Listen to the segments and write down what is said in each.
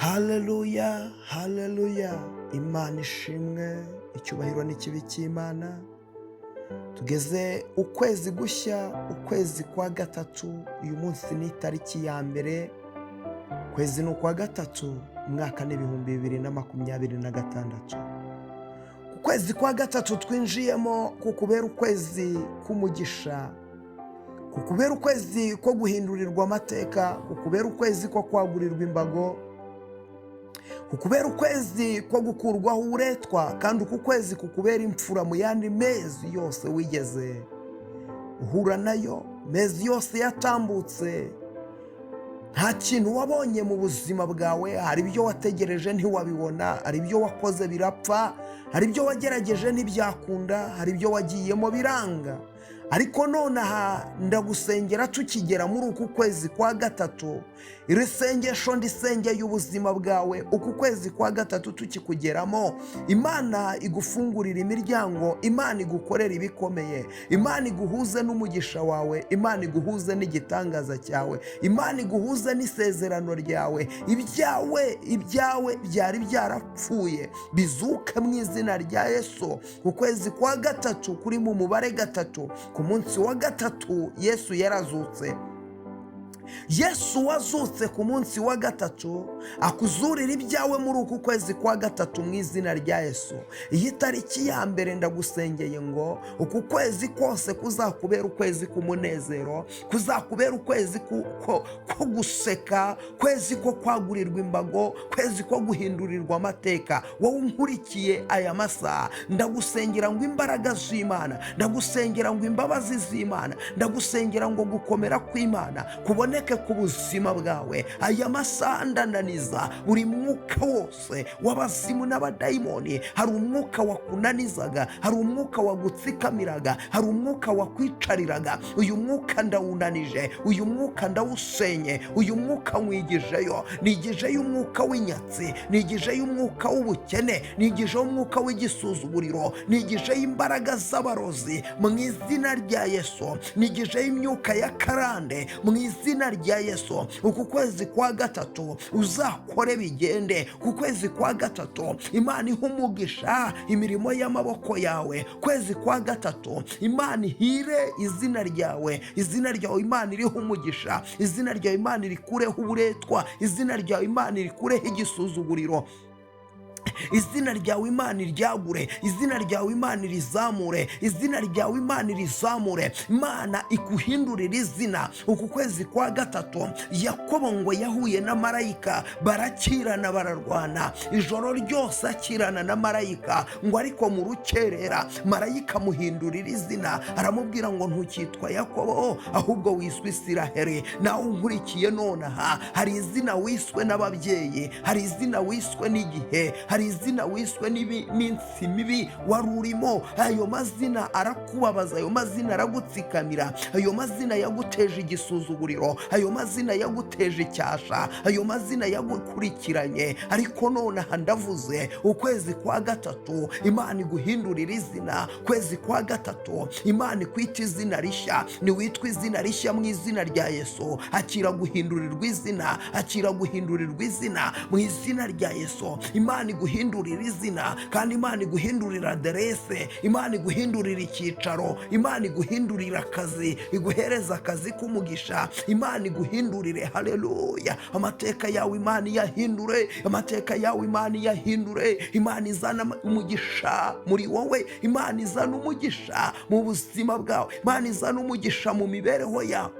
Haleluya, haleluya! Imana ishimwe, icyubahiro n'ikibi cy'Imana. Tugeze ukwezi gushya, ukwezi kwa gatatu. Uyu munsi ni itariki ya 1, ukwezi ni ukwa gatatu, umwaka ni 2026. Ukwezi kwa gatatu twinjiyemo kukubera ukwezi k'umugisha, kukubera ukwezi ko guhindurirwa amateka, kukubera ukwezi ko kwagurirwa imbago, kukubera ukwezi ko gukurwaho uburetwa, kandi uku kwezi kukubera imfura mu yandi mezi yose wigeze uhura nayo. Mezi yose yatambutse nta kintu wabonye mu buzima bwawe. Hari ibyo wategereje ntiwabibona, hari ibyo wakoze birapfa, hari ibyo wagerageje ntibyakunda, hari ibyo wagiyemo biranga. Ariko nonaha ndagusengera, tukigera muri uku kwezi kwa gatatu, iri sengesho ndisengeye ubuzima bwawe. Uku kwezi kwa gatatu tukikugeramo, Imana igufungurira imiryango, Imana igukorera ibikomeye, Imana iguhuze n'umugisha wawe, Imana iguhuze n'igitangaza cyawe, Imana iguhuze n'isezerano ryawe. Ibyawe, ibyawe byari byarapfuye bizuke mu izina rya Yesu. Ukwezi kwa gatatu kuri mu mubare 3, ku munsi wa gatatu Yesu yarazutse. Yesu wazutse ku munsi wa gatatu akuzurira ibyawe muri uku kwezi kwa gatatu mu izina rya Yesu. Iyi tariki ya 1 ndagusengeye ngo uku kwezi kose kuzakubera ukwezi k'umunezero, kuzakubera ukwezi ko guseka, kwezi ko kwagurirwa imbago, kwezi ko guhindurirwa amateka. Wowe unkurikiye aya masaha, ndagusengera ngo imbaraga z'Imana, ndagusengera ngo imbabazi z'Imana, ndagusengera ngo gukomera kw'Imana kuboneke ku buzima bwawe. Aya masaha ndananiza buri mwuka wose w'abazimu n'abadayimoni. Hari umwuka wakunanizaga, hari umwuka wagutsikamiraga, hari umwuka wakwicariraga. Uyu mwuka ndawunanije, uyu mwuka ndawusenye, uyu mwuka nkwigijeyo. Nigijeyo umwuka w'inyatsi, nigijeyo umwuka w'ubukene, nigijeyo umwuka w'igisuzuguriro, nigijeyo imbaraga z'abarozi mu izina rya Yesu, nigijeyo imyuka ya karande mu izina rya Yesu. Uku kwezi kwa gatatu uzakore bigende. Ku kwezi kwa gatatu Imana ihe umugisha imirimo y'amaboko yawe. Kwezi kwa gatatu Imana ihire izina ryawe. Izina ryawe Imana iriho umugisha, izina ryawe Imana irikureho uburetwa, izina ryawe Imana irikureho igisuzuguriro, izina ryawe Imana iryagure, izina ryawe Imana irizamure, izina ryawe Imana irizamure, Imana ikuhindurira izina. Uku kwezi kwa gatatu Yakobo ngo yahuye na marayika, barakirana, bararwana ijoro ryose akirana na marayika, ngo ariko mu rukerera marayika amuhindurira izina, aramubwira ngo ntukitwa Yakobo ahubwo wiswe Isiraheli. Nawe unkurikiye nonaha, hari izina wiswe n'ababyeyi, hari izina wiswe n'igihe, hari izina wiswe n'iminsi mibi wari urimo. Ayo mazina arakubabaza, ayo mazina aragutsikamira, ayo mazina yaguteje igisuzuguriro, ayo mazina yaguteje icyasha, ayo mazina yagukurikiranye. Ariko nonaha ndavuze, ukwezi kwa gatatu Imana iguhindurira izina. Kwezi kwa gatatu Imana ikwita izina rishya. Niwitwa izina rishya mu izina rya Yesu. Akira guhindurirwa izina, akira guhindurirwa izina mu izina rya Yesu. Imana iguhindurira izina, kandi Imana iguhindurira aderese, Imana iguhindurira icyicaro, Imana iguhindurira akazi, iguhereza akazi k'umugisha. Imana iguhindurire, haleluya! Amateka yawe Imana iyahindure, amateka yawe Imana iyahindure. Imana izana umugisha muri wowe, Imana izana umugisha mu buzima bwawe, Imana izana umugisha mu mibereho yawe.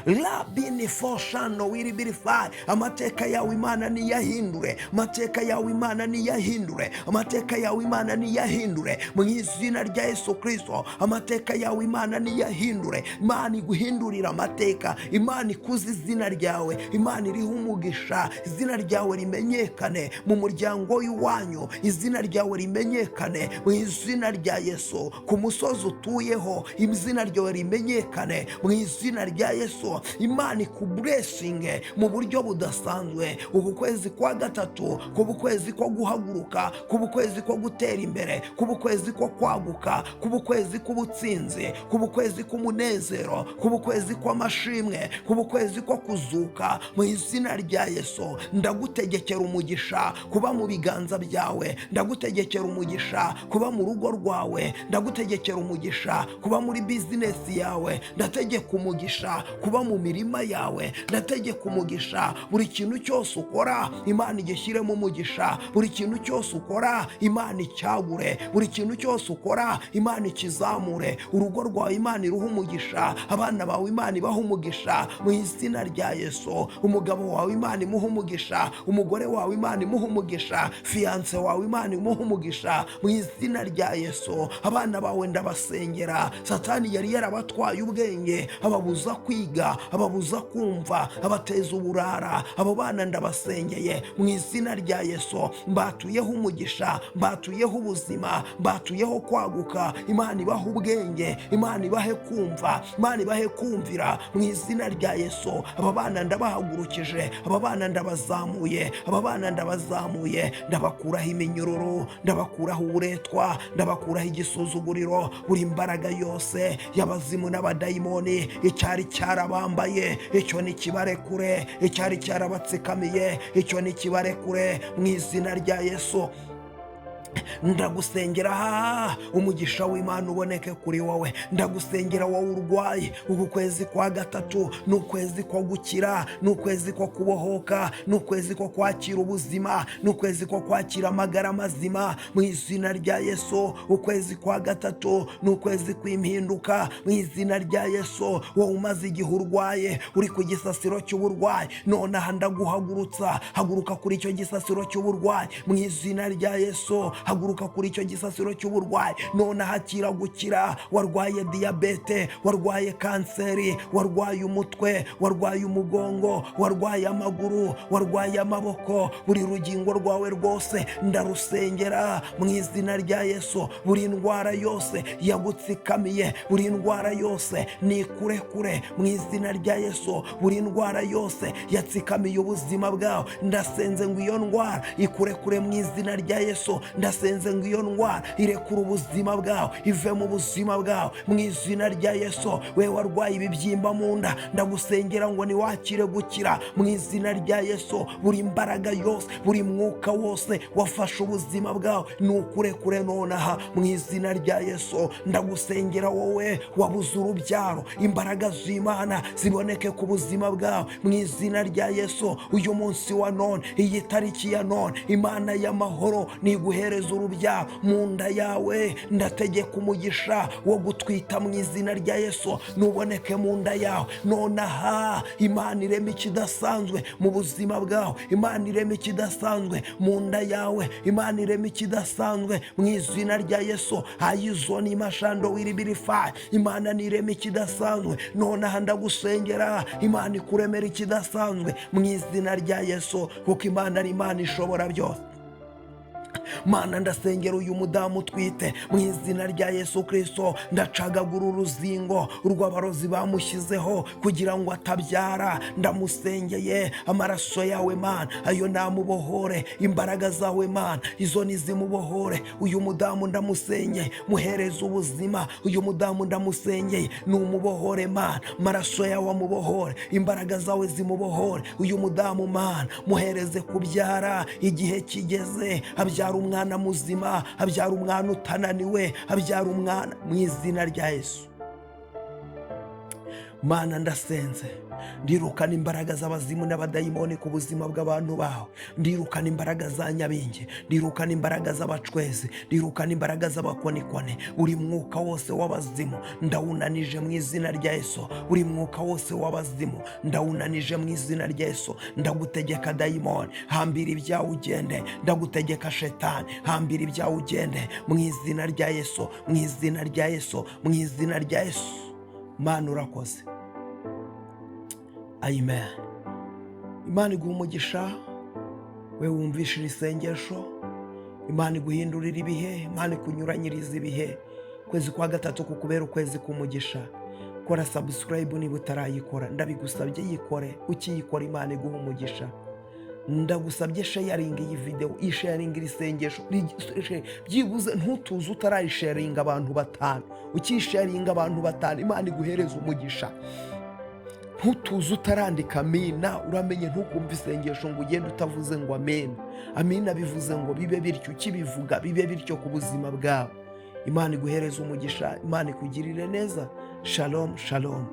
Rabini foshano wiribirifayi. Amateka yawe Imana niyahindure, amateka yawe Imana niyahindure, amateka yawe Imana niyahindure mu izina rya Yesu Kirisito. Amateka yawe Imana niyahindure. Imana iguhindurira amateka, Imana ikuze izina ryawe, Imana iriho umugisha, izina ryawe rimenyekane mu muryango w'iwanyu, izina ryawe rimenyekane mu izina rya Yesu, ku musozi utuyeho izina ryawe rimenyekane mu izina rya Yesu. Yesu, Imana ikublessinge mu buryo budasanzwe. Uku kwezi kwa gatatu kuba ukwezi ko guhaguruka, kuba ukwezi ko gutera imbere, kuba ukwezi ko kwaguka, kuba ukwezi k'ubutsinzi, kuba ukwezi k'umunezero, kuba ukwezi kw'amashimwe, kuba ukwezi ko kuzuka. Mu izina rya Yesu, ndagutegekera umugisha kuba mu biganza byawe, ndagutegekera umugisha kuba mu rugo rwawe, ndagutegekera umugisha kuba muri bizinesi yawe, ndategeka umugisha kuba mu mirima yawe, ndategeka umugisha buri kintu cyose ukora, Imana igishyiremo umugisha. Buri kintu cyose ukora, Imana icyagure. Buri kintu cyose ukora, Imana ikizamure. Urugo rwawe Imana iruhe umugisha, abana bawe Imana ibahe umugisha mu izina rya Yesu. Umugabo wawe Imana imuhe umugisha, umugore wawe Imana imuhe umugisha, fiancé wawe Imana imuhe umugisha mu izina rya Yesu. Abana bawe ndabasengera. Satani yari yarabatwaye ubwenge, ababuza kwiga, ababuza kumva, abateza uburara. Abo bana ndabasengeye mu izina rya Yesu. Mbatuyeho umugisha, mbatuyeho ubuzima, mbatuyeho kwaguka. Imana ibahe ubwenge, Imana ibahe kumva, Imana ibahe kumvira mu izina rya Yesu. Aba bana ndabahagurukije, aba bana ndabazamuye, aba bana ndabazamuye. Ndabakuraho iminyururu, ndabakuraho uburetwa, ndabakuraho igisuzuguriro. Buri mbaraga yose y'abazimu n'abadayimoni, icyari cyarabambaye, icyo ni kibarekure. Icyari cyarabatsikamiye, icyo ni kibarekure mu izina rya Yesu. Ndagusengera umugisha w'Imana uboneke kuri wowe. Ndagusengera wowe urwaye. Uku kwezi kwa gatatu ni ukwezi ko gukira, ni ukwezi ko kubohoka, ni ukwezi ko kwakira ubuzima, ni ukwezi ko kwakira amagara mazima mu izina rya Yesu. Ukwezi kwa gatatu ni ukwezi kw'impinduka mu izina rya Yesu. Wowe umaze igihe urwaye, uri ku gisasiro cy'uburwayi, nonaha ndaguhagurutsa. Haguruka kuri icyo gisasiro cy'uburwayi mu izina rya Yesu. Haguruka kuri icyo gisasiro cy'uburwayi nonaha, akira gukira. Warwaye diyabete, warwaye kanseri, warwaye umutwe, warwaye umugongo, warwaye amaguru, warwaye amaboko, buri rugingo rwawe rwose ndarusengera mu izina rya Yesu. Buri ndwara yose yagutsikamiye, buri ndwara yose ni kure mu izina rya Yesu. Buri ndwara yose yatsikamiye ubuzima bwawe, ndasenze ngo iyo ndwara ikurekure mu izina rya Yesu. Ndasenze ngo iyo ndwara irekure ubuzima bwawe, ive mu buzima bwawe mu izina rya Yesu. We warwaye ibibyimba mu nda, ndagusengera ngo niwakire gukira mu izina rya Yesu. Buri mbaraga yose, buri mwuka wose wafashe ubuzima bwawe, ni ukurekure nonaha mu izina rya Yesu. Ndagusengera wowe wabuze urubyaro, imbaraga z'Imana ziboneke ku buzima bwawe mu izina rya Yesu. Uyu munsi wa none, iyi tariki ya none, Imana y'amahoro niguhereza urubyaro mu nda yawe. Ndategeka umugisha wo gutwita mu izina rya Yesu nuboneke mu nda yawe nonaha. Imana irema ikidasanzwe mu buzima bwawe, Imana irema ikidasanzwe mu nda yawe, Imana irema ikidasanzwe mu izina rya Yesu. Ayizoni mashando wiribirifayi, Imana nirema ikidasanzwe nonaha. Ndagusengera, Imana ikuremera ikidasanzwe mu izina rya Yesu, kuko Imana ari Imana ishobora byose. Mana, ndasengera uyu mudamu utwite mu izina rya Yesu Kirisito. Ndacagagura uruzingo rw'abarozi bamushyizeho kugira ngo atabyara. Ndamusengeye, amaraso yawe Mana ayo namubohore, imbaraga zawe Mana izo nizimubohore. Uyu mudamu ndamusengeye, muhereze ubuzima. Uyu mudamu ndamusengeye, numubohore Mana, amaraso yawe amubohore, imbaraga zawe zimubohore. Uyu mudamu Mana muhereze kubyara igihe kigeze, abyara umwana muzima, abyara umwana utananiwe, abyara umwana mu izina rya Yesu. Mana, ndasenze, ndirukana imbaraga z'abazimu n'abadayimoni ku buzima bw'abantu bawe. Ndirukana imbaraga za nyabingi, ndirukana imbaraga z'abacwezi, ndirukana imbaraga z'abakonikoni. Buri mwuka wose w'abazimu ndawunanije mu izina rya Yesu. Buri mwuka wose w'abazimu ndawunanije mu izina rya Yesu. Ndagutegeka dayimoni, hambira ibyawe ugende. Ndagutegeka shetani, hambira ibyawe ugende mu izina rya Yesu, mu izina rya Yesu, mu izina rya Yesu. Mana, urakoze. Amen. Imana iguha umugisha we wumvishije isengesho. Imana iguhindurira ibihe, Imana ikunyuranyiriza ibihe. Ukwezi kwa gatatu kukubera ukwezi k'umugisha. Kora subscribe niba utarayikora, ndabigusabye, yikore. Ukiyikora, Imana iguha umugisha. Ndagusabye, sharinga iyi videwo, isharinga iri sengesho. Byibuze ntutuze utarayisharinga abantu batanu. Ukisharinga abantu batanu, Imana iguhereza umugisha. Ntutuze utarandika amina. Uramenye, ntukumve isengesho ngo ugende utavuze ngo amena. Amina bivuze ngo bibe bityo. Ukibivuga, bibe bityo ku buzima bwawe. Imana iguhereze umugisha, Imana ikugirire neza. Shalom, shalom.